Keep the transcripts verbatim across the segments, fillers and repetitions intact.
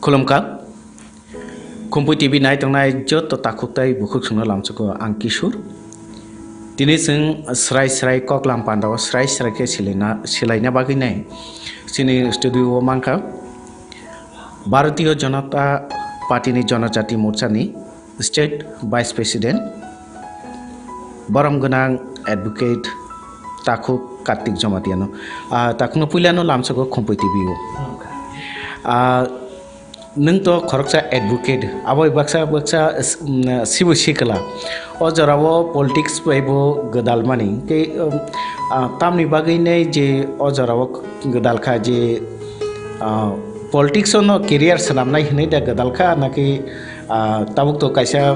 Khulumkha. Khumpui T V nai tongnai joto takhuk tai bukhuk songno lamsoko ang Kishur. Tini chwng srai srai koklam pandao srai srai khe silaina, silaina bagwi nai chini studio o mankha Bharatiya Janata Party ni Janajati Morcha ni State Vice President, borom gwnang Advocate takhuk Kartik Jomatiano. Ah, takhukno puilano lamsoko Khumpui T V o. Ah, nwng to khoroksa advocate, abo baksa, baksa s-, mm, sibo sikla. O jorao politics bai bo gwdalmani. Tei, um, ah, tamni bagwi nei je o jorao gwdal kha je, ah, politics o no career swnamnai hinwi da gwdal kha, naki, ah, tabuk to kaisa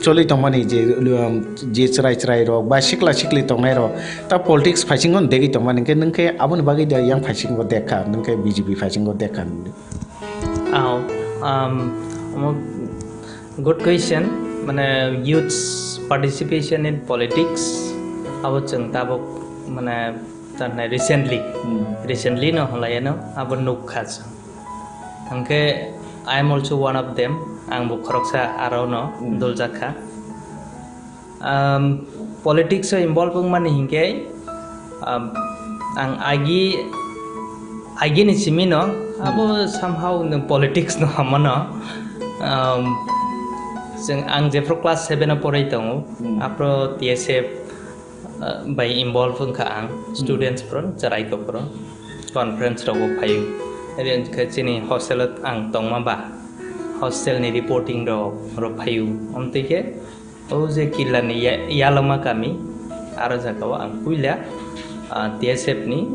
choli tongmani je, um, je chwrai chwrai rok ba sikla sikli tongnai rok ta politics phaisingo degwi tongmani, hwnkhe nwng khe aboni bagwi da yang phaisingo dekha, nwng khe B J P phaisingo dekha. Aw, um, omo good question, mane youths participation in politics abo chwng tabuk mane tanai recently, Hmm. recently no hwnlaiano abo nukha chwng. Hwnkhe I am also one of them, ang bo khoroksa aro no Hmm. duljak kha. Um, politics o involve wngmani hinkhe, um, ang agi, agi ni simi no abo somehow nwng politics no hamano. Um, chwng, ang jephru class seven o porai tongo, Hmm. aphro T S F, uh, bai involve wngkha ang, Hmm. students phro, chwrai kok phro, conference rogo phaio. Ere wngkha chini hostel o ang tongma ba, hostel ni reporting rok, rok phaio. Amtwi khe o je Killani ya-, Yalama kami, aro jagao ang puila, ah, T S F ni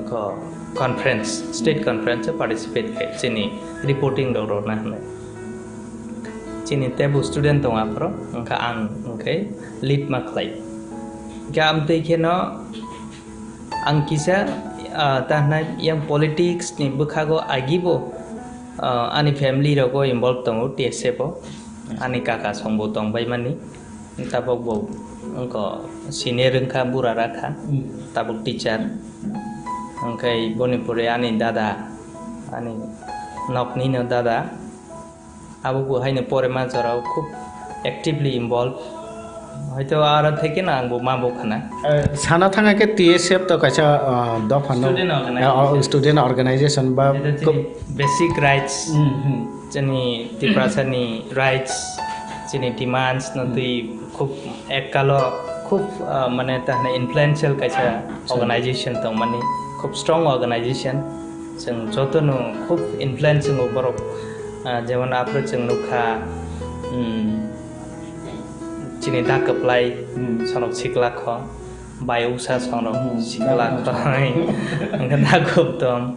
ko conference, state conference o participate khai chini reporting rok rwna hinwi. Chini teibo student tongo aphro, wngkha ang wngkhe lead ma khlai. Hwnkhe amtwi kheno ang kisa, ah, ta hwnai yang politics ni bwkhago agibo, ah, ani family rogo involve tongo T S F o. Ani kaka songbo tong baimani. Tabuk bo wngkha senior wngkha, bura rakha. Hmm. Tabuk teacher. Hwnkhe boni pore ani dada, ani noknino dada. Abo bo haino pore ma jorao khub actively involve. Hoito aro theke no ang bo ma bo khana. Eh, sana thangkha khe T S F to kaisa, ah, dopha no, Student organization. Ah, oh, student organization ba Jeta ko- chini basic rights, Hmm, hmm. chini Tiprasa ni rights, chini demands no Hmm. twi khub ekkalo khub, ah, mane ta hwnai influential kaisa Sorry. organization tongmani, khub strong organization. Chwng jotono khub influence wngo borok, ah, jemon aphuru chwng nukha, hmm, chini da kwplai Hmm. sonok sikla kho, bai usa sonok Hmm, sikla da kho, hwnkhe da kwplai.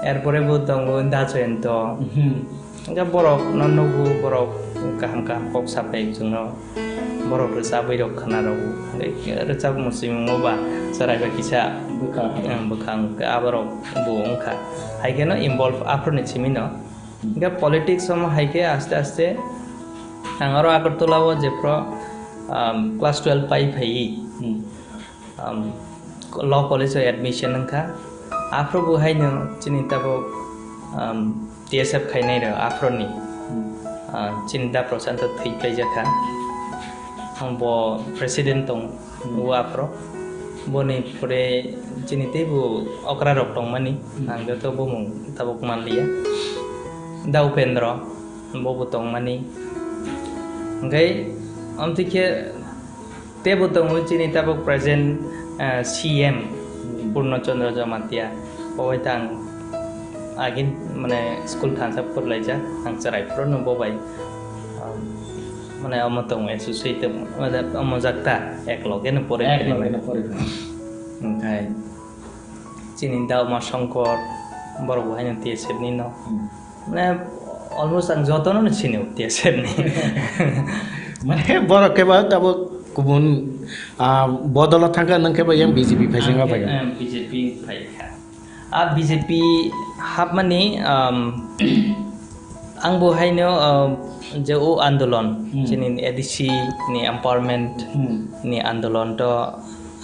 Erpore bo tongo da Jayanta. Hmm. Hwnkhe borok no nugo, borok kaham kaham kok sapai chwngno. Borok rwchabwi rok khwna rw. Hwnkhe rwchap muchung o ba chwrai bai kisa Bwkha. Ang bwkhang khe aborok bo wngkha. Hai kheno involve aphuru ni simi no. Hwnkhe politics omo hai khe aste aste ang aro Agartala o jephru, um, class twelve pai phaiwi. Hmm. um, law college o admission wngkha. Aphuru bo haino chini tabuk, um, T S F khainai rok aphuru ni, Hmm. uh, chini da Prashanto thwi paijakha. Bo president tong Hmm. o aphuru. Boni pore chini teibo okra rok tongmani. Hmm. Ang joto bumung tabuk manliya. Da Upendra, bo bo tongmani. Hwnkhe, amtwi khe Teibo tongo chini tabuk present, ah, C M Hmm. Purno Chandra Jamatia. Bo bai tang agin mane school thansa phurlaijak, ang chwrai phuru no bo bai, ah, mane omo tongo associate, mane omo jakta ek loge no pore Ek loge no pore. Hwnkhe chini da Uma Shankar, borok bo haino T S F ni no. Hmm. Mane almost ang jotono no sini T S F ni. Mane borok khe ba tabuk kubun, ah, bodolo thangkha, nwng khe ba yang B J P phaising Ang khe, phai. eh, B J P phaikha. A B J P hapmani, um, ang bo haino, um, je o andolon, Hmm. chini A D C ni empowerment Hmm. ni andolon to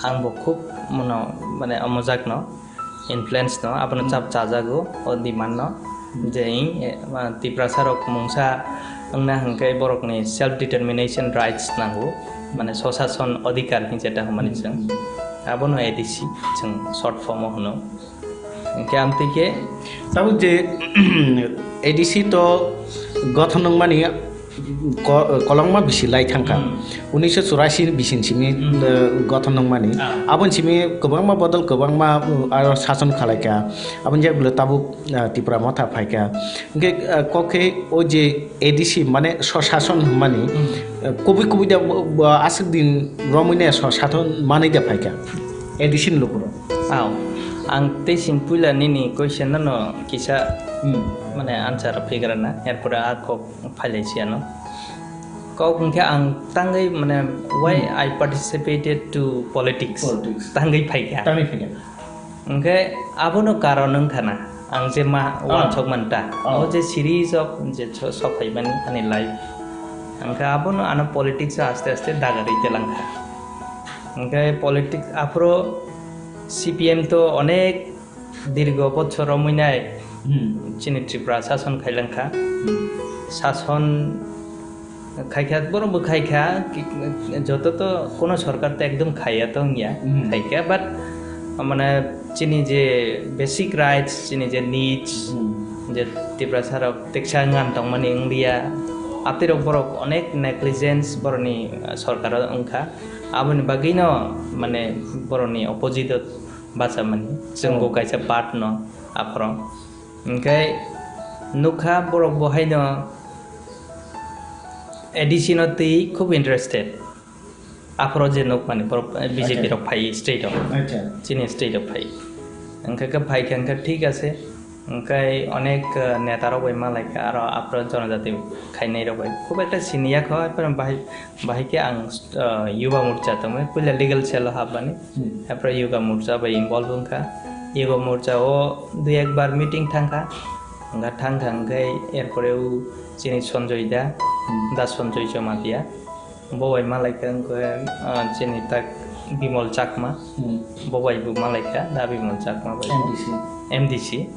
ang bo khub mano, mane, omo jak no. Influence no, abono Hmm. chap chajago, o demand no. Je, eh, ma, Tiprasa rok mungsa wngna hwnkhe borokni self determination rights nango, mane sosason adhikar hinwi jeta hwnmani chwng. Abono A D C chwng short form o hwno. Hwnkhe amtwi khe tabuk je A D C to gothon wngmani ko-, kolokma bisi lai thangkha. Hmm. Unisho churasi ni bising simi, Hmm. eh, gothon wngmani. Ah. Aboni simi kwbangma bodol, kwbangma, uh, aro sason khalaikha. Aboni jagolo tabuk, ah, Tipra Motha phaikha. Hwnkhe, ah, kok khe o je A D C mane sosason hwnmani, Hmm. eh, kubui kubui da bo, bo aswk din romwi ne sosason manwi da phaikha A D C ni lukurok. Ao, ang tei sing puila nini question no kisa Hmm. mane answer phigra na, erpore a kok phailai si ano. Kok hwnkhe ang tangwi mane why Hmm. I participated to politics. Politics. Tangwi phaikha. Tangwi phaikha. Hwnkhe abono karon wngkha na, ang je ma Oh. wansok manta. Oh. O je series of je so-, sok phaimani ani life. Hwnkhe abono ano politics o aste aste dagarwi telangkha. Hwnkhe politics aphuru C P M to onek dirgo bochor romwi nai Hmm. chini Tripura sason khailangkha. Hmm. Sason khaikha, borok bo khaikha, ki-, joto to kono sorkar to ekdom khaiya to wngya, Hmm. khaikha, but mane chini je basic rights, chini je needs, Hmm. je Tiprasa rok teksa ngan tongmani wngya, atirok borok onek negligence borokni, ah, sorkar o wngkha, aboni bagwino mane borokni opposite o bachamani, chwng bo Oh. kaisa part no aphoro. Hwnkhe nukha borok bo haino A D C no twi khub interested. Aphoro je nukmani borok, eh, B J P Acha. rok phai state o. Acha. Chini state o phai. Hwnkhe khe phai khe hwnkhe thik ase. Hwnkhe onek, eh, neta rok bai malaikha aro aphoro jonojati khainai rok bai. Khub ekta siniya kho, aphoro bahai Bahai khe ang, ah, Yuva Morcha tongmani, puila legal cell o hapmani. Hmm. Apre Yuva Morcha bai involve wngkha. Yuva Morcha o dui ekbar meeting thangkha. Wngkha thangkha hwnkhe erpore o chini Sanjoy da, Hmm. da Sanjoy Jamatia. Bo bai malaikha wngkha, ah, chini tak Bimol Chakma. Hmm. Bo bai bo malaikha, da Bimol Chakma bai. M D C. M D C.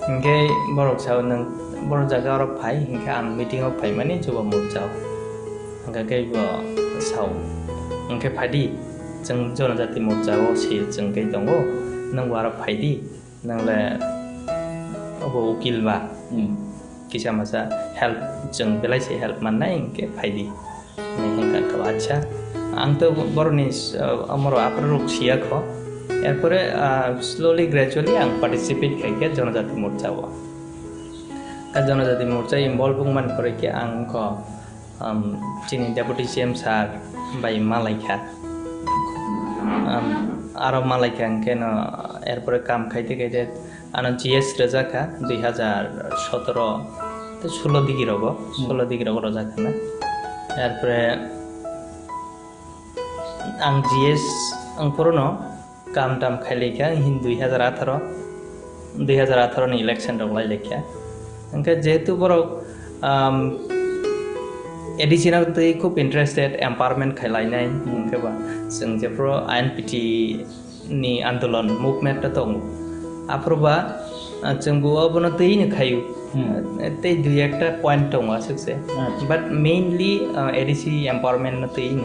Hwnkhe borok sao, "Nwng borok jaga oro phai," hwnkhe ang meeting o phaimani Yuva Morcha o. Hwnkhe khe bo sao, "Hwnkhe phaidi, chwng Jonojati Morcha o se chwng tei tongo, nwng bo aro phaidi, nwng le obo ukil ba, Hmm. kisa masa help, chwng belai se help mannai, hwnkhe phaidi." Hinwi hwnkha khe, acha, ang to borokni, ah, omoro aphuru ruk siya kho. Erpore, ah, slowly, gradually ang participate khai khe Jonojati Morcha o. Khe Jonojati Morcha involve wngmani pore khe ang kho, um, chini Deputy C M sir bai malaikha. Um, aro malaikha hwnkhe no, erpore kam khaite khaite Ano G S rwjakha dui hazar sotoro tei sulo digi rogo, Hmm. sulo digi rogo rwjakha na. Erpore ang G S ang porono kam tam khailaikha, hin dui hazar atharo, dui hazar atharo ni election rok lailaikha. Hwnkhe jehetu borok, um, A D C no twi khub interested, empowerment khailainai, Hmm. hwnkhe ba chwng jephuru I N P T ni andolon movement ta tongo. Aphuru ba, ah, chwng bo obono twi no khaio. Hmm. Ah, tei dui ekta point tongo aswk se. Acha. But mainly, ah, A D C empowerment no twi no.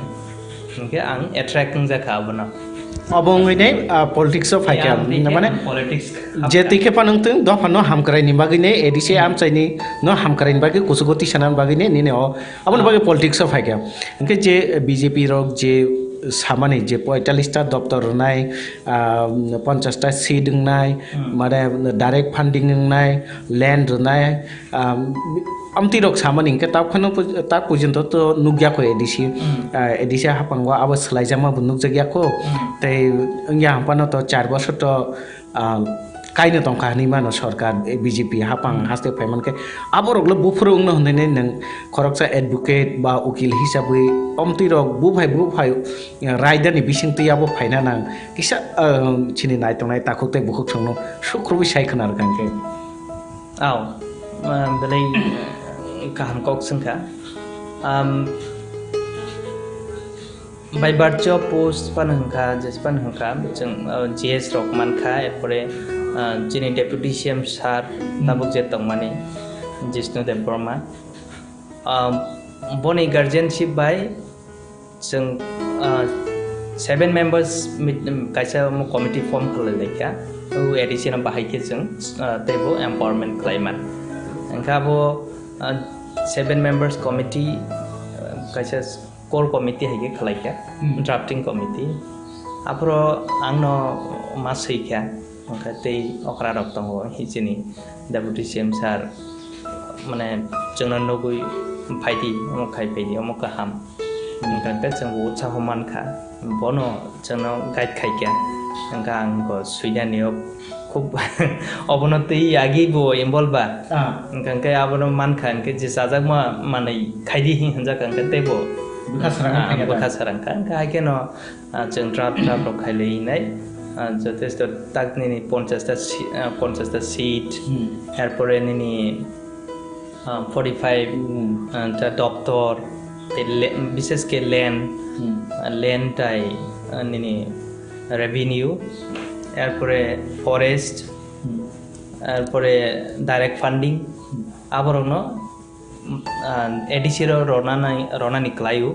Hwnkhe ang attract wngjakha abono. Obo wngwi ne, ah, politics o phaikha. Yang twi khe Mane, ang politics je twi khe phano wngtwng, dopha no hamkrai ni bagwi ne, A D C Hmm. amchai ni no hamkrai ni bagwi kuchugo tisa na bagwi ne, nini o Aboni bagwi politics o phaikha. Hwnkhe je B J P rok je samani je poitallis ta doptor rwnai, ah, ponchash ta seat wngnai, Hmm. mane direct funding wngnai, land rwnai, ah, amtwi rok samani hwnkhe tak phano, tak porjonto to nukya kho A D C, Hmm. ah, A D C haphango abo swlaijakma bo nukjakya kho. Hmm. Tei wngya hwnphano to char bosor to ah, kaino tongkha hinwi mano sorkar, eh, B J P hapang Hmm. haste phaimankhe, aborokle buphuru wngno hinwi nwng khoroksa advocate ba ukil hisabwi omtwi rok buphai buphai, eh, raidani bisingtwi abo phaina nang kisa, ah, chini naitongnai takhuk tei bukhuk songno sukrubwi sai khna rwkha hwnkhe. Ao, ah, belai kaham kok swngkha. Am, By virtue of post phano hwnkha, jesa phano hwnkha, chwng, uh, G S rok mankha, erpore ah, chini Deputy C M sir tabuk je tongmani Jishnu Debbarma. Ah, boni guardianship bai chwng, ah, seven members mit-, kaisa omo committee form khlai laikha. O A D C no bahai khe chwng, ah, teibo empowerment khlai man. Hwnkhe abo, ah, seven members committee, ah, kaisa core committee hai khe khlai kha, Hmm. drafting committee. Aphuru ang no ma swi kha, hwnkhe tei okra rok tongo, hi chini Deputy C M sir, mane chwngno nugwi, "Phaidi, omo khai phaidi, omo kaham." Hwnkhe chwng bo utsaho man kha, bono chwngno guide khai kha, hwnkhe ang bo swinani o khub obono twi agi bo involve ba. Ah. Hwnkhe abono man kha, hwnkhe je chajakma manwi khaidi hi hwnjak kha, hwnkhe teibo, Bwkha srang ah, khai kha. Bwkha srang kha, hwnkhe hai kheno, ah, chwng draft, draft rok khai lai nai, ah, jotesto tak nini ponchash ta si-, ah, ponchash ta seat, Hmm. erpore nini, ah, forty five, Hmm. ah, ta doctor, tei le-, bishes khe land, Hmm. ah, land tai, ah, nini revenue, erpore forest, Hmm. erpore direct funding, Hmm. aborokno, ah, A D C ro ronani, ronani kwlaio.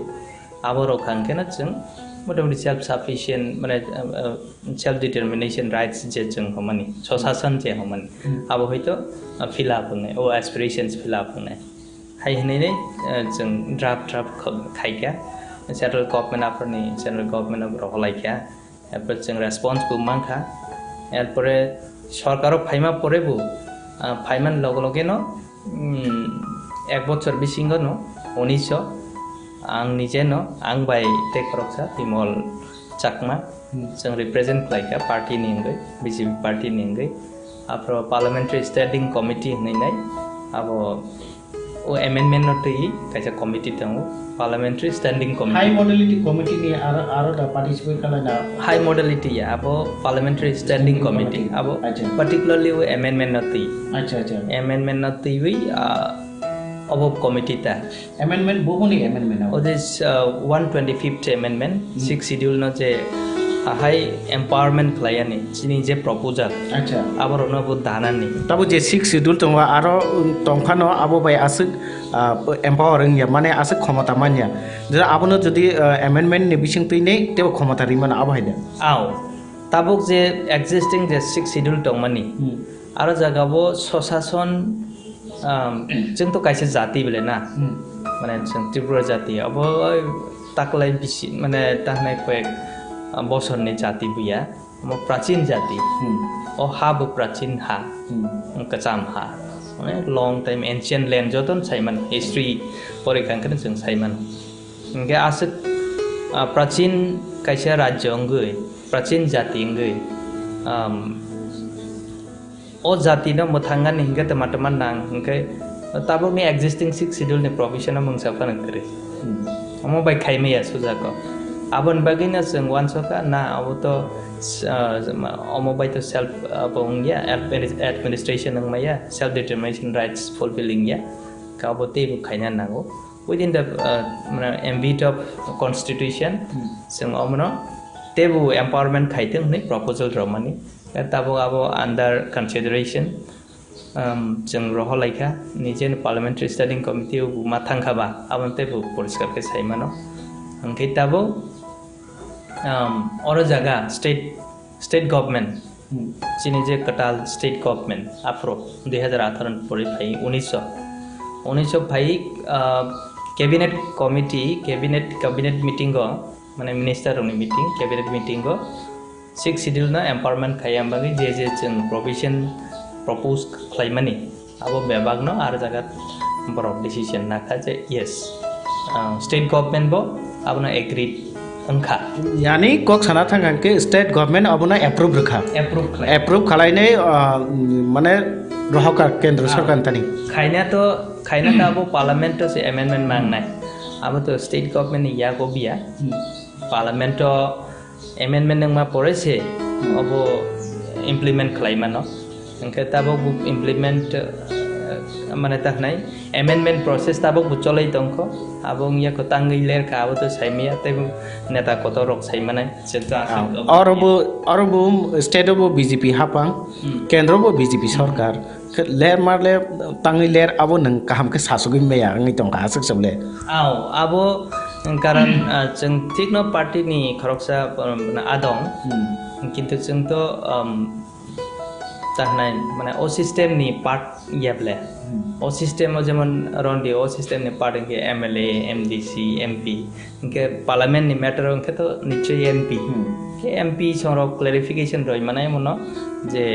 Aborok hwnkhe no chwng motamoti self sufficient, mane, ah, ah, self determination rights je chwng hwnmani, swshasan je hwnmani, Hmm. abo hoito, ah, fill up wngnai, o aspirations fill up wngnai. Hai hwnwi, ah, chwng draft, draft kho-, khaikha. Central government aphuruni, central government abo rohorlaikha. Erpore chwng response bo mankha. Erpore sorkaro phaima pore bo, ah, phaimani loge loge no, mm, ek bochor bisingo no unisho ang nije no, ang bai tei khoroksa Bimal Chakma, Hmm. chwng represent khlaikha party ni wngwi, B J P party ni wngwi. Aphuru Parliamentary Standing Committee hwnwi nai, abo o amendment no twi kaisa committee tongo, Parliamentary Standing Committee. High Modality Committee ni aro, aro da participate khlaina? High Modality ya, abo Parliamentary Standing Standing Committee, Committee. Abo Acha. Particularly o amendment no twi. Acha, acha. Amendment no twiwi, ah, obo committee ta. Amendment, bubuni amendment abo? O je, ah, one twenty-fifth amendment, Hmm. Sixth Schedule no je, ah, hai empowerment khlaiyani, chini je proposal, Acha. Aborokno bo danani. Tabo je Sixth Schedule tongo, aro, um, tongphano abo bai aswk, ah, empower wngya, mane aswk khomota manya. Je abono jodi, ah, amendment ni bisingtwi nei, tebo khomota rimano abo hai da? Ao, tabuk je existing je Sixth Schedule tongmani, Hmm. aro jaga bo swshason, um, chwng to kaisa jati bole na? Hmm. Mane chwng Tripura jati, abo oi taklai bisi, mane tahnai koyek, ah, bosorni jati buya. Omo prachin jati. Hmm. O ha bo prachin ha. Hmm. Kwcham ha. Mane long time ancient land joto no saimano. History pore kha hwnkhe chwng saimano. Hwnkhe aswk, ah, prachin kaisa rajyo wngwi, prachin jati wngwi, um, o jati no mwthangani hwnkhe twma twma nang hwnkhe tabukni existing Sixth Schedule ni provision o mungsa phano kwrwi. Hmm. Omo bai khaimaya sujako. Aboni bagwino chwng uansukha na abo to, ah, omo bai to self, ah, bo wngya, adminis-, administration wngmaya, self determination rights fulfill wngya. Kabo teibo khaina nango. Within the, ah, mane, ambit of constitution, Hmm. chwng omono teibo empowerment khaitwng hwnwi proposal romani. Tabuk abo under consideration. Um, chwng rohorlaikha, nijeni Parliamentary Standing Committee o bo ma thangkha ba, aboni tei bo poriskar khe sai mano. Hwnkhe tabuk, um, oro jaga state, state government, Hmm. chini je kwtal state government aphuru dui hazar atharo ni pore phai unisho, unisho phai, uh, cabinet committee, cabinet, cabinet meeting o, mane minister rokni meeting, cabinet meeting o, Sixth Schedule no empowerment khaiya bagwi je je chwng provision propose khlaimani, abo bebak no ar jaga borok decision nakha je yes, ah, state government bo abono agree wngkha. Yani kok sana thang khe state government abono approve rwkha. Approve khlai. Approve khalainai, ah, mane rohorkha kendro Ah. sorkar thani. Khaina to, khaina to abo parliament to se amendment mangnai. Abo to state government ni yago biya. Hmm. Parliament o amendment wngma pore se Hmm. obo implement khlai mano. Hwnkhe tabuk bo implement, eh, Mane ta hwnai amendment process tabuk bo cholai tongkho. Abo wngya kho tangwi lerkha, abo to saimaya, tei bo neta kotor rok saimanai. Chwng to aswk Ah, abo oro bo, oro bo state o bo B J P hapang, Hmm. kendro bo B J P Hmm. sorkar. Khe ler mar le tangwi ler abo nwng kaham khe sasugwi maya wngwi tongkha aswk se le. Ao, abo karon, ah, chwng thikno party ni khoroksa, um, adong. Hmm. Kintu chwng to, um, ta hwnai, mane, o system ni part ya ble. Hmm. O system o jemon rondi, o system ni part hwnkhe M L A, M D C, M P. Hwnkhe parliament ni matter hwnkhe to nichoi M P. Hmm. Hwnkhe M P songrok clarification roi manai mono je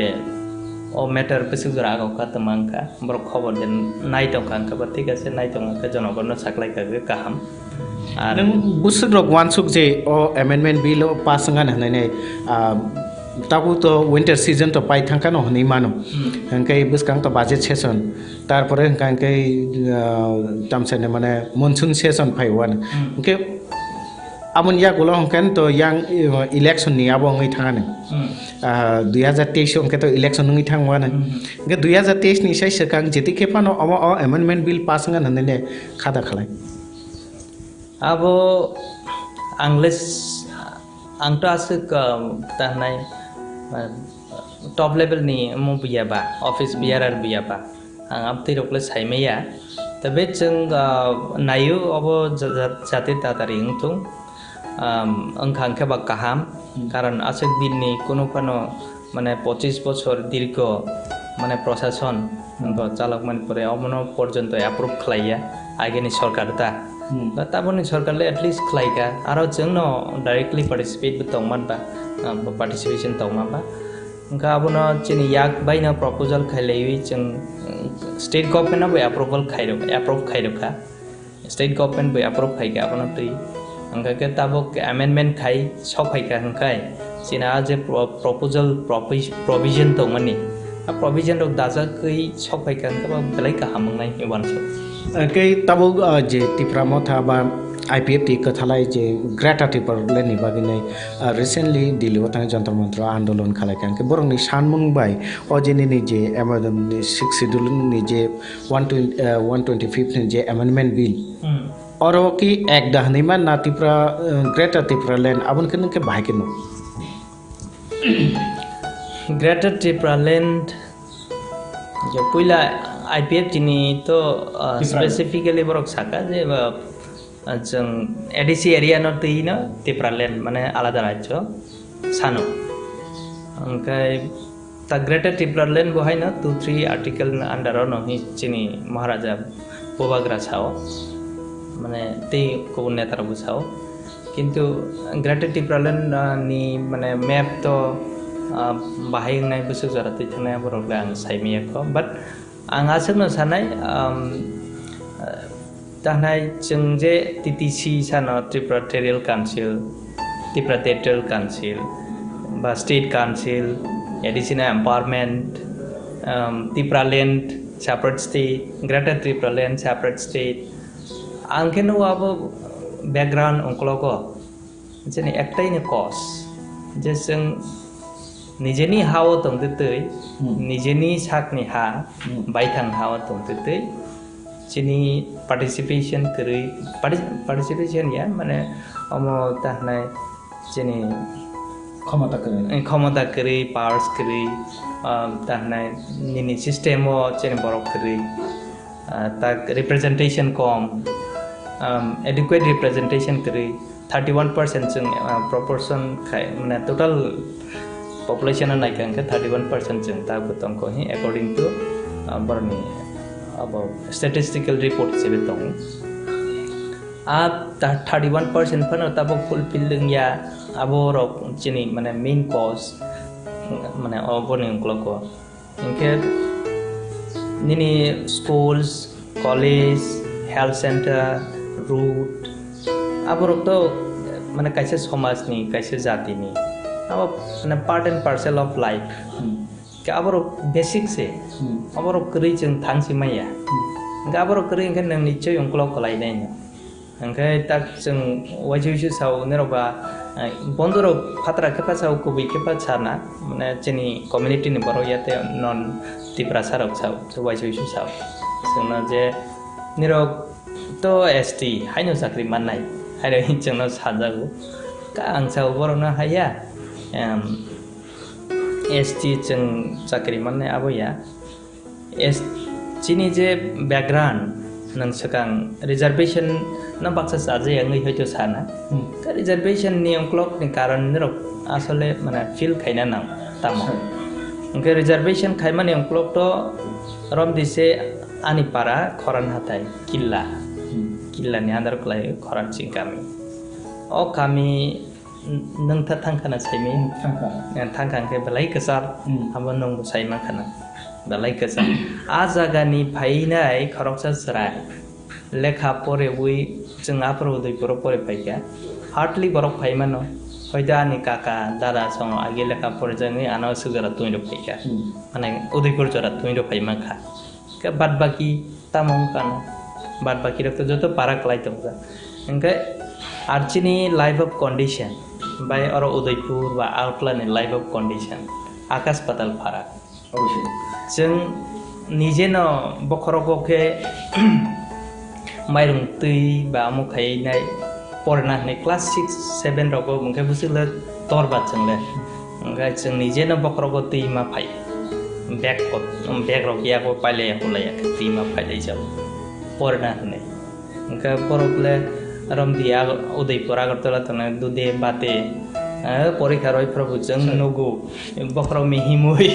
o matter bwswk jora agok kha twma wngkha. Borok khobor de nai tongkha hwnkhe ba thik ase, nai tongkha hwnkhe jonogonno saklai kha hwnkhe kaham. Ar nwng bwswk rok uansuk je o amendment bill o pass wngani hwnwi nai, ah, tabuk to winter season to pai thangkha no hwnwi mano. Hmm. Hwnkhe bwskang to budget session, tarpore hwnkha hwnkhe, ah, tamsani mane monsoon session phai uani. Hmm. Hwnkhe aboni yagulo hwnkhe to yang, eh, election ni abo wngwi thangani. Hmm. Ah, dui hazar teis hwnkhe to election wngwi thang uani. Hmm. Hwnkhe dui hazar teis ni sai swkang jeti khe phano omo o amendment bill pass wngani hwnwi ne khada khalai. Abo ang le s-, ang to aswk, um, ta hwnai, uh, top level ni omo buya ba, office bearer buya ba. Ang amtwi rok le saimaya. Tei be chwng, uh, naio obo ja-, ja-, jati tatari wngthung, um, wngkha hwnkhe ba kaham. Hmm. Karon aswk din ni kunu phano mane pochis bochor dirgho mane prosason bo chalokmani pore omono porjonto approve khlaiya ageni sorkar ta. Hmm. Ba taboni sorkar le at least khlaikha, aro chwngno directly participate bo tongman ba, ah, bo participation tongma ba. Wngkha abono chini yak baino proposal khailaiwi chwng, mm, state government no bo approval khairok, approve khairokha. State government bai approve khai kha abono twi. Hwnkha khe tabuk amendment khai sok phai kha hwnkhe chini a je pro-, proposal provi-, provision tongmani, a provision rok dajagwi sok phai kha hwnkhe bo belai kaham wngnai hinwi uansuk. Hwnkhe tabuk, ah, je Tipra Motha ba I P F T kwthalai je Greater Tipraland ni bagwi nai, ah, recently Delhi o thangwi Jantar Mantar o andolon khalai kha hwnkhe borokni sanmung bai o je nini je, em, sixth schedule ni je one twenty, eh, one twenty-fifth ni je amendment bill, Hmm. oro ki ek da hwnwi man na Tripura, eh, Greater Tripura Land, aboni khe nwng khe bahai khe nuk? Greater Tripura Land, je puila I P F T ni to, uh, Tripura. Specifically borok saka je, uh, uh, chwng A D C area no twi no Tripura Land, mane alada rajyo sano. Hwnkhe ta Greater Tripura Land bo haino two three article ni under o no hi chini Maharaja Bubagra sao, mane tei kubun neta rok bo sao. Kintu Greater Tripura Land, ah, ni mane map to, ah, bahai wngnai bwswk jora twi thangnai aborok le ang sai manya kho. But ang aswkno sanai, um, ah, tahnai chwng je T T C sano Tripura Territorial Council, Tripura Territorial Council, ba State Council, additional empowerment, um, Tripura Land, separate state, Greater Tripura Land, separate state, Ang khe nugo abo background ungkologo, jeni ektaini cause, je chwng nijeni ha-o tongtwi twi, Hmm. nijeni sakni ha, Hmm. baithang ha-o tongtwi twi, chini participation kwrwi, partic-, participation ya, mane omo ta hwnai chini Khomota kwrwi. Eh, khomota kwrwi, powers kwrwi, ah, ta hwnai nini system o chini borok kwrwi, ah, ta representation kom, um, adequate representation kwrwi, thirty one percent chwng, ah, proportion khai, mane total population o naikha hwnkhe thirty one percent chwng ta bo tongkho hi according to, ah, borokni abo statistical report hisabe tongo. A ta-, thirty one percent phano tabuk fulfill wngya, abo rok chini mane main cause, mane oboni uklogo. Hinkhe nini schools, college, health center, road, aborok to mane kaisa somajni, kaisa jatini, abo mane part and parcel of life. Hmm. Khe aborok basic se, Hmm. aborok kwrwi chwng thang si manya. Hmm. Hinkhe aborok kwrwi hinkhe nwng nichoi uklok kwlai nai no. Hinkhe tak chwng uaisa uisu sao, norok ba, eh, bondorok phatra khe pha sao, kubui khe pha sana, mane chini community ni borok ya tei non Tiprasa rok sao, uaisa uisu sao. Chwngno je nirok to S T haino chakri mannai, haino chwngno sajago. Ka ang sao borokno haiya, em, S T chwng chakri mannai abo ya. Es-, chini je background, nwng swkang reservation no baksa chajak wngwi hoito sana. Hmm. Khe reservation ni uklok ni karon nirok asole mane feel khaina nang tamo. Acha. Hwnkhe reservation khaimani uklok to romdi se ani para Khoran hatai Killa. Hmm. Killa ni under kwlai Khoran chini kami. O kami N-, nwng tha thangkhana saimi? Hmm, thangkha. Eh, thangkha hwnkhe belai kwchar. Hmm. Abo nwngbo sai mankhana. Belai kwchar. A jagani phainai khoroksa chwrai lekha porewi chwng aphuru Udaipuro pore phaikha. Hardly borok phaimano. Hoito ani kaka, dada songo agi lekha porejaknai ano aswk jora twino phaikha. Hmm. Mane Udaipur jora twino phaimankha. Khe bad baki tamo wngkha no? Bad baki rok to joto para kwlai tongjak. Hwnkhe ar chini life of condition bai oro Udaipur ba Agartala ni life of condition akash patal pharak. Obviously. Chwng nije no bokhorogo khe mairung twi ba omo khaiwi nai porna hwnwi class six, seven rogo hwnkhe bwswk le tor ba chwng le. Hwnkhe chwng nije no bokhorogo twi ma phai. Bag kot-, bag rok yago pailai ya hulai ya khe twi ma phai lai jao. Porna hwnwi. Hwnkhe borok le romdi Ag-, Udaipur Agartala tongnai dude bate. Eh, porikha roi phuru bo chwng nugo. Bokhorok mihimwi,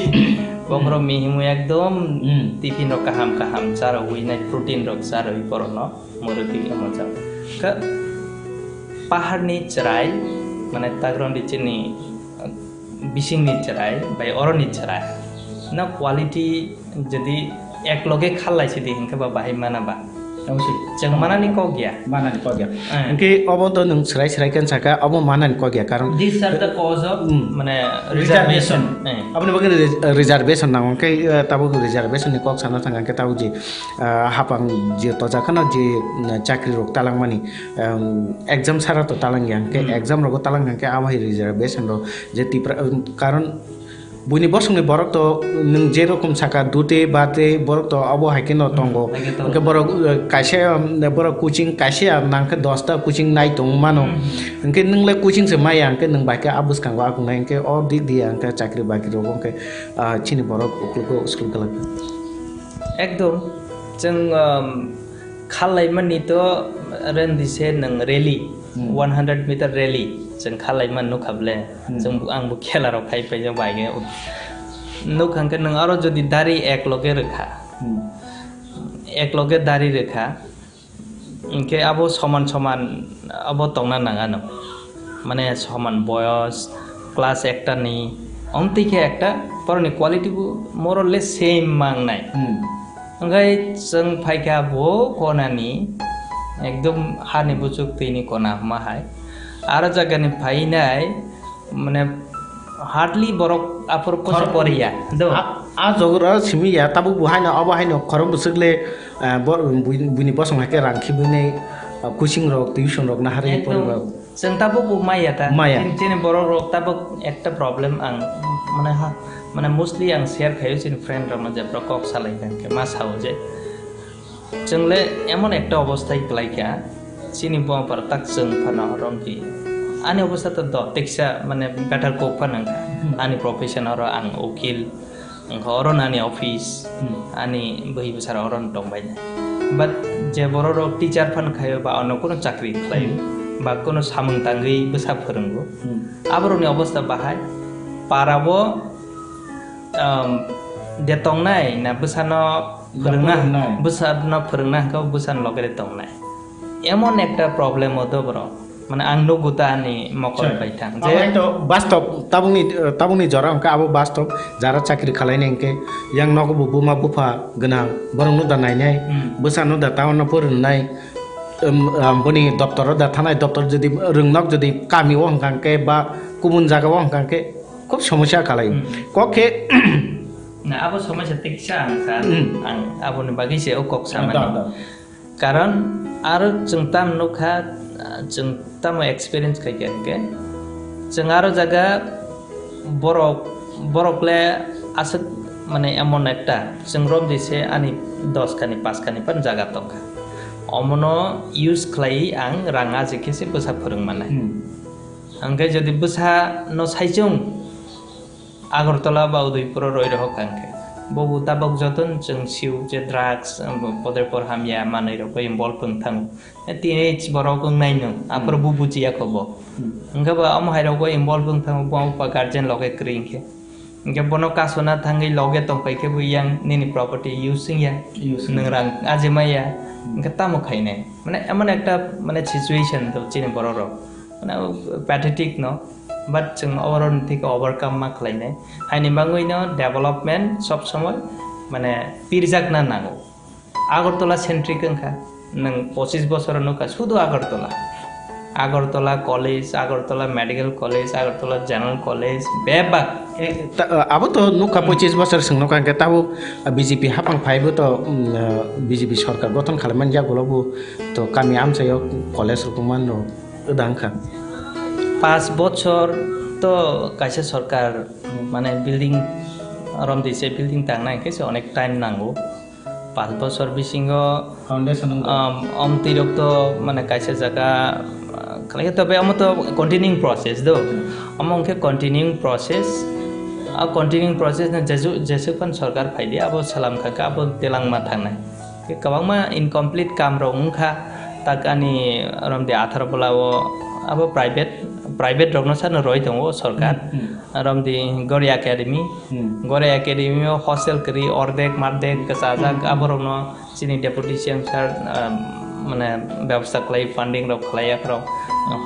bokhorok mihimwi ekdom Hmm. tiffin rok kaham kaham charogwi nai, protein rok charogwi borokno mwrwgwi omo chao. Khe paharni chwrai, mane tagroni chini, uh, bisingni chwrai bai oroni chwrai no quality jodi ek loge khallai sidi hinkhe ba bahai mana ba? Obviously. Chwng manani kok ya. Manani kok ya. Eh. Hwnkhe obo to nwng srai srai khe saka, obo manani kok ya, karon These are the cause of, Hmm. mane, Reservation. reservation. Eh. Aboni bagwi re-, reservation nango. Hwnkhe, eh, tabuk reservation ni kok sana thang khe tabuk je, ah, hapang je toja khana je, mm, chakri rok talangmani, um, exam sara to talang ya. Hwnkhe Hmm. exam rogo talang khe abo hai reservation rok je Tipra, um, karon Buini bosongni borok to nwng je rokom saka dute bate borok to obo hai kheno Hmm, tongo. Hai khe tongo. Hwnkhe borok, uh, kaisa, um, borok coaching kaisa ya nang khe dosta coaching nai tong mano. Hmm. Hwnkhe nwng le coaching se maya hwnkhe nwng bai khe a bwskango akhungnai hwnkhe o di di ya hwnkhe chakri bakri rogo hwnkhe, uh, chini borok uklogo school kwlak. Ekdom chwng, um, Khalaimani to rendi se nwng rally, Hmm. one hundred meter rally chwng khalaimani nukha ble. Hmm. Chwng bo, ang bo khela rok khai paijak bai khe. Nukha hwnkhe nwng aro jodi dari ek loge rwkha, Hmm. ek loge dari rwkha, hwnkhe abo soman soman abo tongna nang ano. Mane soman boyos, class ekta ni, omtwi khe ekta borokni quality bo more or less same mangnai. Hmm. Hwnkhe chwng phaikha bo konani, ekdom hani buchuk twini kona hwnma hai. Aro jagani phainai, mane, hardly borok aphuru kosa Khorok-, poriya. Do. A, a jogoro simi ya, tabuk bo haino, abo haino khorok bwswk le, eh, bo-, bui-, buini bosong hai khe rang khibini, ah, coaching rok, tuition rok naharwi Ekdom. Poriba. Chwng tabuk bo maya ta. Maya. Chini, chini borok rok tabuk ekta problem ang, mane ha, mane mostly ang share khaio chini friend rok no, je borok kok salai kha, hwnkhe ma sao je, chwng le emon ekta obosthai kwlai kha, chini bo para tak chwng phano romdi. Ani obostha to do, teksa mane better kok phano wngkha. Hmm. Ani profession oro ang ukil, Wngkha oro no ani office, Hmm. ani bwrwi bwsarok oro no tongbainai. But je borok rok teacher phano khaio ba ano kunu chakri khlaio, Hmm. ba kunu samung tangwi bwsa phwrwngo, Hmm. aborokni obostha bahai para o, um, de tongnai na bwsano Phwrwngna, phwrwngnai. Bwsano phwrwngna hwnkhe bwsani loge de tongnai. Emon ekta problem o do borok. Mane ang nugo ta ani mokol Sir, bai thang. Abo Je hai to bastob, tabukni, tabukni jora hwnkhe abo bastob, jara chakri khalaini hwnkhe yang nogo bo buma bupha gwnang, borokno da nainai, Hmm. bwsano da town o phwrwngnai, um, um, boni doptoro da thanai, doptor jodi rwngnok jodi kami o hwnkha hwnkhe ba kubun jaga o hwnkha hwnkhe khub somosya khalai. Hmm. Kok khe Na, abo somosya teksa ang sa, Hmm. ang aboni bagwi se o kok Ah, samani. Da, da. Karon aro chwng tam nukha, chwng tamo experience khaikha hwnkhe, chwng aro jaga borok, borok le aswk Mane emon ekta, chwng romdi se ani dos kani, paanch kani pan jaga tongkha. Omono use khlaiwi ang rang aji khe se bwsa phwrwng manai. Hmm. Hwnkhe jodi bwsa no saichung Agartala ba Udaipur o roi rohor kha hwnkhe, bobo tabok joto no chwng sio je drugs, um, podre por hamya manwi rok bai involve wng thango. Teenage borok wngnai nwng, aphuru Hmm. bo bujiya kho bo. Hmm. Hwnkhe bo omo hai rok bai involve wng thango, bo pa guardian loge kwrwi hwnkhe. Hwnkhe bono kasuna thangwi loge tongpai khe bo yang nini property use wngya. Use nwng wngya. Rang ajimaya. Hmm. Hwnkhe tamo khainai? Mane emon ekta mane situation to chini borok rok. Mane pathetic no. But chwng oboroni theke overcome ma khlainai. Haini bagwi no development sob somoi mane pirjakna nango. Agartala centric wngkha. Nwng pochis bosor nukha sudu Agartala. Agartala College, Agartala Medical College, Agartala General College, bebak. Eh, ta-, abo to nukha Hmm. pochis bosor swng nukha hwnkhe tabuk, ah, B J P hapang phaibo to, um, ah, B J P sorkar gothon khlaimani yagulo bo to kami amchaio college rok mano wngkha. Paanch bochor to kaisa sorkar mane building romdi se building tangnai hwnkhe se onek time nango. Paanch bochor bisingo, Foundation wngkha. Um, omtwi rok to mane kaisa jaga, uh, khlai khe, tobe omo to continuing process do. Omo wngkhe continuing process. A continuing process no jesu-, jesuk phan sorkar phaidi, abo salam kha khe abo telangma thangnai. Khe kwbangma incomplete kam rok wngkha, tak ani romdi Atharbala o abo private, private rok no sano roi tongo sorkar. Hmm, hmm. Romdi Gori Academy, Hmm. Gori Academy o hostel kwrwi ordek mardek kwchajak, Hmm. aborokno chini deputy C M sir, um, mane, bebosta khlai, funding rok khlai, akhorok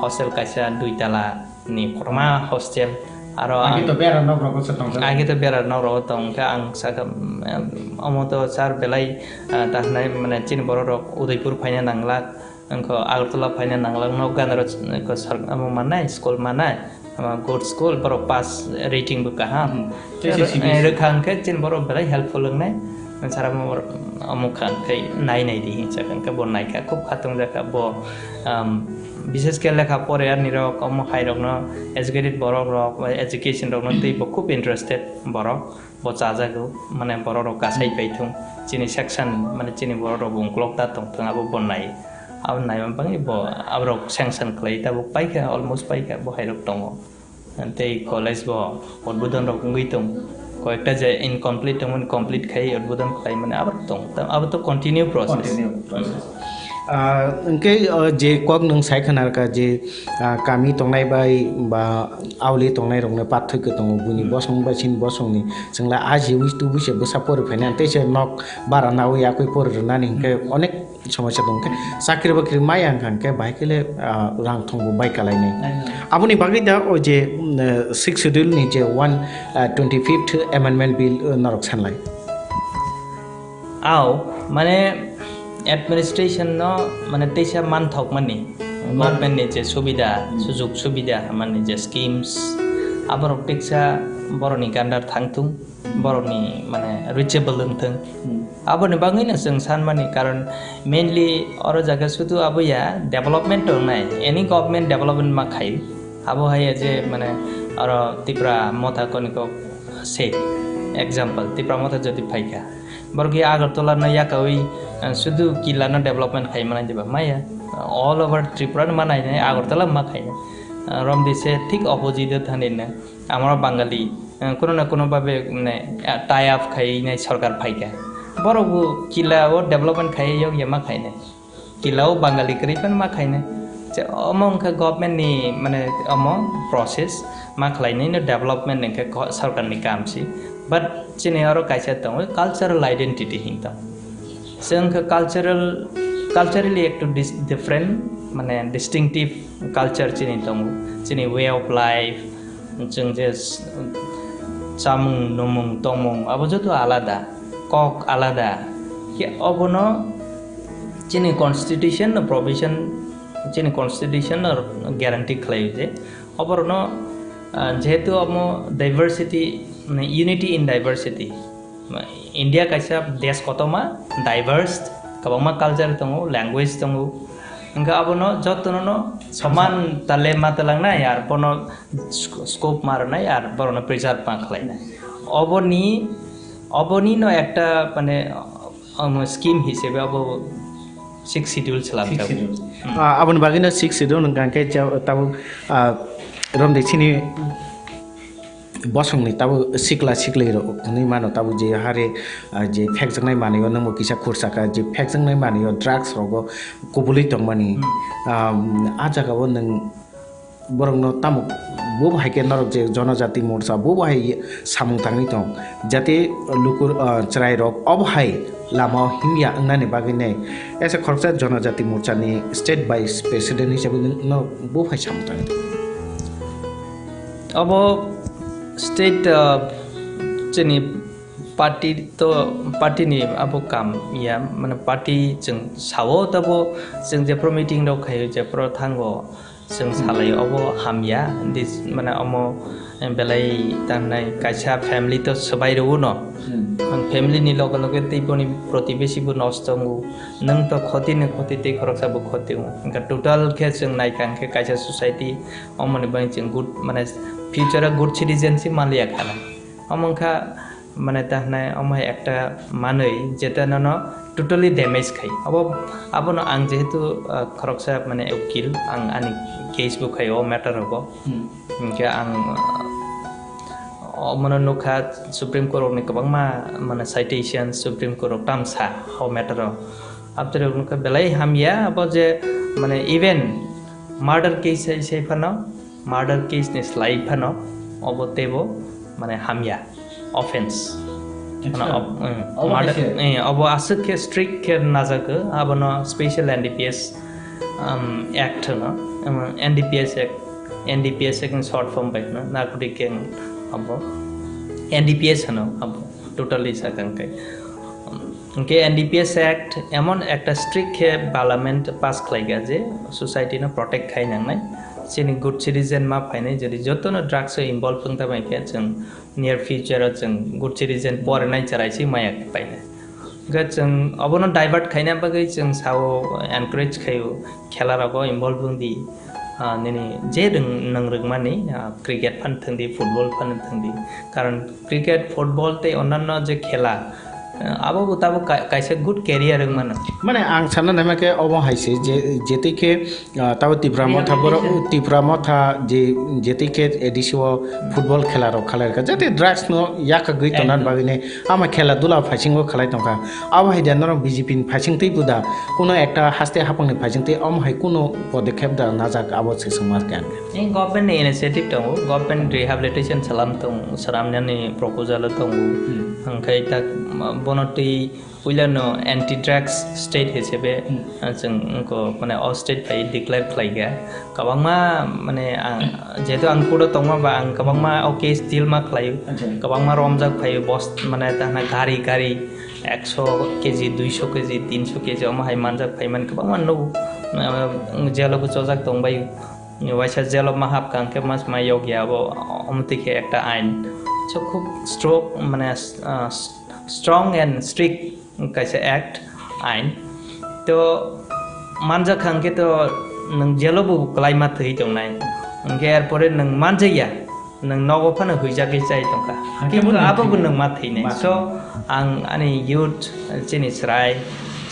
hostel kaisa dui tala ni kotorma hostel, aro ang Agi to bera nok rogo se tongkha. Agi to bera nok rogo tongkha, ang sakha, um, omo to sir belai, uh, ta hwnai, mane, chini borok rok Udaipur phaina nanglak. Wngkha Agartala phaina nanglak, nok gana rok, wngkha sar-, amo mannai, school mannai, ama good school, borok pass rating bo kaham. Hmm. Tei se Ro-, C B S E. Eh, rwkha hwnkhe chini borok belai helpful wngnai. Sara mo-, omo kha hwnkhe nai nai di hinsa hwnkhe bo naikha, khub khatung jakha bo, um, bishesh khe lekha pore ani rok, omo hai rokno educated borok rok, education rokno twi bo khub interested borok. Bo chajago, mane borok rok kasai pai thung, chini section, mane chini borok rok bo ungkulok ta tong thung, abo bo nai, abo nai bangwi bo aborok sanction khlai, tabuk paikha, almost paikha, bo hai rok tongo. Tei college bo udbodon rok wngwi tong, koyekta je incomplete tongmani complete khai udbodon khlai mani aborok tong, ta-, abo to continue process. Continue process. Ah, hwnkhe, ah, je kok nwng sai khna rwkha je, ah, kami tongnai bai ba auli tongnai rokno pathoi khe tongo, buini Hmm. bosong bai chini bosongni chwngla a jiwi tubui se bwsa pori phainani tei se nok bara nawi yakwi pori rwnani hwnkhe Hmm. onek somosya tong khe chakri bakri maya wngkha hwnkhe bahai khe le, ah, rang thongbo bai kalainai. Ayo. Aboni bagwi da o je, mm, eh, Sixth Schedule ni je one, ah, twenty-fifth Amendment Bill, eh, norok sanlai. Au, mane administration no, mane teisa manthok mani, Hmm. government ni je subida, Hmm. sujug subida, mane je schemes, aborok teisa borok ni gandar thangthung, borok ni mane reachable wngthung. Hmm. Aboni bagwi no chwng san mani, karon mainly oro jaga sudu abo ya development tongnai, any government development ma khai, abo hai ya je mane oro Tipra Motha koniko se example, Tipra Motha jodi phaikha, borok ya Agartala no yakawi, eh, sudu kila no development khai manai diba? Maya, all over Tripura no manai nai, Agartala ma khai nai. Eh, romdi se thik opposite o thani na, amaro Bangali, eh, kuno na kuno babe, mane, eh, tie up khai nai sorkar phaikha. Borok bo kila o development khai yok ya ma khai nai. Kila o Bangali kwrwi phano ma khainai. Je omo wngkha government ni, mane, omo process ma khlainai no development wngkha ko-, sarkar ni kam si. But chini oro kaisa tongo cultural identity hinwi tong. Chwng khe cultural, culturally ektu dis-, different, mane, distinctive culture chini tongo. Chini way of life, chwng je s-, chamung, numung, tongmung, abo joto alada, kok alada. Khe obono chini constitution no provision, chini constitution no guarantee khlaio je oborokno, ah, jehetu omo diversity, unity in diversity. India kaisa desh kotorma, diverse, kwbangma culture tongo, language tongo. Hwnkhe abono jotono no soman tale ma twlangnai, ar bono sc-, scope ma rwnai, ar borokno preserve ma khlainai. Oboni Oboni no ekta mane, um, scheme hisebe abo sixth schedule selam Sixth jago. Schedule. Hmm. Ah, aboni bagwi no sixth schedule hwnkha khe cha-, tabuk, ah, romde chini bosongni tabuk sikla siklirok hwnwi mano, tabuk je hare, ah, je phekjaknai manwi o nwngbo kisa khursa kha, je phekjaknai manwi o drugs rogo kubulwi tongmani. Hmm. Ah, ah jagao nwng borokno tamo bo hai khe norok je Jonojati Morcha bo hai samung tangwi tong, jate lukur, ah, chwrairok obo hai lama o himya wngnani bagwi nai esa khoroksa Jonojati Morcha ni state vice president hisabe no bo hai samung tangwi tong. Obo state, ah, chini party to, party ni abo kam ya, mane party chwng sao tabo chwng jephru meeting rok khaio, jephru thango, chwng Hmm. salai obo hamya, this, mane omo, eh, belai tangnai kaisa family to swbai rwo no. Hmm. Ang family ni loge loge tei boni protibesi bo nosto wngo. Nwng to khoti ni khoti tei khoroksa bo khoti wngo. Hwnkhe total khe chwng naikha hwnkhe kaisa society omoni bagwi chwng good, mane future o good citizen si manliya khana. Omo wngkha mane ta hwnai omo hai ekta manwi jeta nono totally damage khai. Abo, abono ang jehetu, ah, khoroksa mane ukil, ang ani case bo khai o matter rogo. Hmm. Hwnkhe ang, ah, omono nukha Supreme Court rokni kwbangma mane citation, Supreme Court rok tamsa o matter o. Aboni rok nukha belai hamya abo je mane even murder case sai, sai phano, murder case ni slai phano obo teibo mane hamya offense. Mane Acha. Ob-, eh, Obo murder, kaisa. Eh, obo aswk khe strict khe najagw, abono special N D P S, um, act hwno, um, N D P S act, N D P S act ni short form bai hwno, narcotic gang obo N D P S hwno obo totally sakang kai. Hwnkhe N D P S Act emon ekta strict khe parliament pass khlaikha je society no protect khai nangnai. Chini good citizen ma phainai, jodi jotono drugs o involve wng tongmai khe chwng near future o chwng good citizen porinai chwrai se maya painai. Hwnkhe chwng obono divert khaina bagwi chwng sao encourage khaio, khela rogo involve wng di. Ah, nini je rwng-, nwng rwngmani, ah, cricket phan thwng di, football phan thwng di. Karon cricket, football tei onanno je khela, ah, abo bo tabuk ka-, kaisa good career wng mano. Mane ang sana naima khe obo hai se je, jetwi khe, ah, tabuk Tipra Motha borok, Rehabilitation. Tipra Motha je, jetwi khe A D C o football khela rok khalai rwkha, jate drugs no yakagwi Ekdom. Tonani bagwi ne ama khela dula phaisingo khalai tongkha. Abo hai da norok B J P ni phaising twi buda kuno ekta haste hapang ni phaising twi omo hai kuno podokhep da najak abo se swngma khe ang. Ni government ni initiative tongo, government rehabilitation salam tong, salamnani proposal o tongo. Hmm. Hwnkhe tak bono twi puila no anti drugs state hisebe, Hmm. ah, chwng wngkho mane o state phai declare khlai kha. Kwbangma mane ang, jehetu ang court o tongma ba ang kwbangma o case deal ma khlaio. Acha. Kwbangma romjak phaio bos mane ta hwnna gari gari ekso K G, duiso K G, tinso K G omo hai manjak phaimani kwbangma nugo, ah, jail o bo chojak tongbai. Waisa jail o ma hapkha hwnkhe mas ma yokya abo, omo twi khe ekta ain. So khub strong mane, ah, strong and strict kaisa act, ain. To manjak kha hwnkhe to nwng jail o bo kwlai ma thwi tongnai. Hwnkhe erpore nwng manjakya, nwng nogo phano huijagwi chai tongkha. Hakhe Kintu bo abo bo nwng nwng ma thwinai. Ma So, thwinai. Ang ani youth, chini chwrai,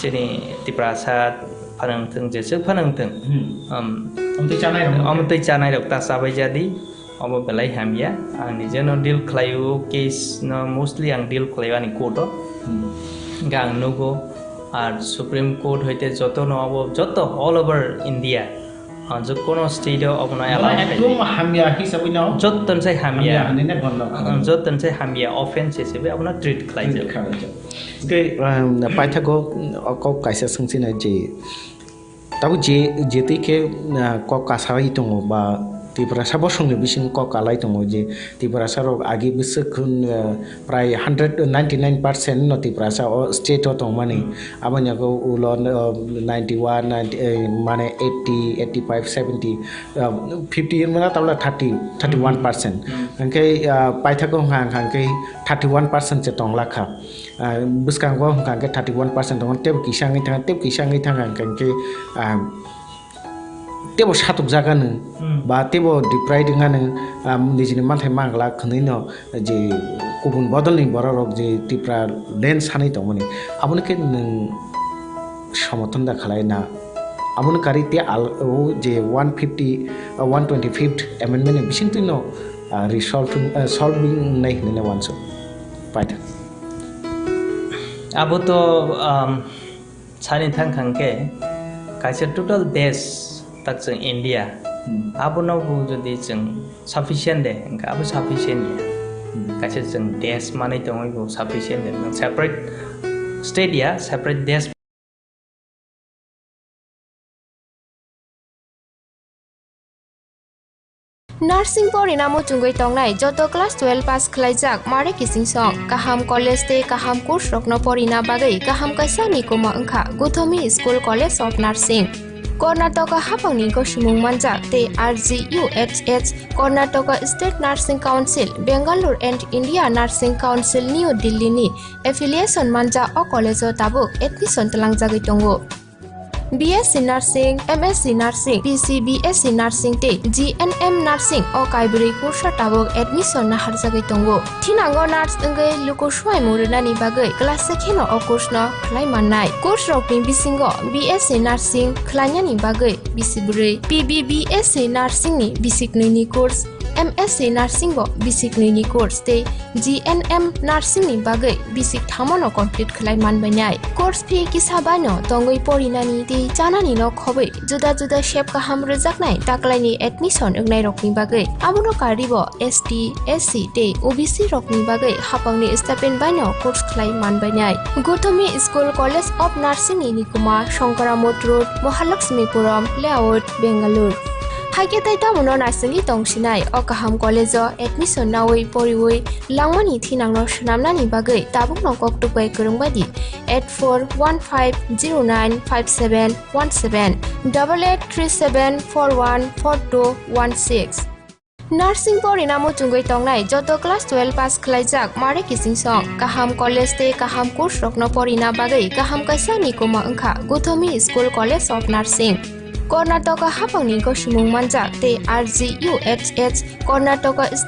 chini Tiprasa phano wngthwng, jeswk phano wngthwng. Hmm. Um, Omo twi chanai rok. Omo twi chanai rok ta chabai jadi. Obo belai hamya. Ang nijeno deal khlaio, case no mostly ang deal khlaio ani court o. Hmm. Hwnkhe ang nugo, ar Supreme Court hoite joto no obo, joto all over India, ah, je kono state o obono allow Mane khai ekdom di. Hamya hisabwi no? Jotton sai hamya. Hamya hinwi ne bondo Ah, khlaio. Jotton sai hamya offense hisabwi abono treat khlai Treat jago. Khlai jago. Tei, um, paithago, o kok kaisa swngchinai je, Tabuk je, je twi khe, ah, kok kasai tongo ba Tiprasa bosongni bisingo kok kalai tongo je Tiprasa rok agi bwswk, ah, prai hundred ninety nine percent no Tiprasa o state o tongmani. Hmm. Aboni yago ulo, ah, ninety one, ninety, eh, mane eighty, eighty five, seventy, ah, fifty hinmano tabla thirty, thirty one percent. Hmm. Hwnkhe, ah, paithago hwnkha hwnkha hwnkhe thirty one percent se tonglakha. Ah, bwskango hwnkha hwnkhe thirty one percent tongo, teibo kisa wngwi thangkha, teibo kisa wngwi thangkha hwnkha hwnkhe, ah, teibo satukjak anw, Hmm. ba teibo deprived wng anw, ah, nijini manthai manglak hwnwi no je kubun bodolni bororok je Tipra land sanwi tongmani, aboni khe nwng somothon da khlai na? Aboni karwi tei al-, o je one fifty, uh, one twenty-fifth amendment ni bisingtwi no, uh, resolving, uh, solving nai hinwi le uansuk. Paitha. Abo to, um, sani thang thang khe kaisa total desh tak chwng India, hmm, abono bo jodi chwng sufficient de, hwnkhe abo sufficient ya. Hmm. Kaisa chwng desh manwi tongwi bo sufficient de. Nwng separate state ya, separate desh. Nursing porina muchungwi tongnai joto class twelve pass khlaijak mare kiching song, kaham college tei kaham course rokno porina bagwi kaham kaisa nikuma wngkha Guthomi School College of Nursing. Karnataka haphangni gosimung manjak tei R G U H H, Karnataka State Nursing Council, Bangalore and India Nursing Council, New Delhi ni affiliation manjak o college o tabuk admission twlangjagwi tongo. B S C Nursing, M S C Nursing, P C B S C Nursing tei G N M Nursing o kaibrwi course o tabuk admission naharjagwi tongo. Thinango nurse wngwi luku swimung rwnani bagwi class se kheno o course no khlai mannai. Course rokni bisingo B S C Nursing khlainani bagwi bisi bwrwi, P B B S C Nursing ni bisi knwi ni course, M S C Nursing bo bisi knwi ni course tei G N M Nursing ni bagwi bisi thamono complete khlai manbainai. Course fee kisa baino tongwi porinani tei chanani no khobwi juda juda sep kaham rwjaknai taklaini admission wngnai rokni bagwi. Abono karwibo S T, S C tei O B C rokni bagwi haphangni stipend baino course khlai manbainai. Guthomi School College of Nursing ni nikuma Shankaramot Road, Mahalakshmipuram Layout, Bangalore. Haikhe tai tamono naisingwi tongsinai o kaham college o admission nawi poriwi langmani thinangno swnamnani bagwi tabukno koktwk bai kwrwng bai di eight four one five zero nine five seven one seven, double eight three seven four one four two one six. Nursing porina muchungwi tongnai joto class twelve pass khlaijak mare kiching song, kaham college tei kaham course rokno porina bagwi kaham kaisa nikuma wngkha Guthomi School College of Nursing. Karnataka haphangni gosimung manjak tei R G U H H, Karnataka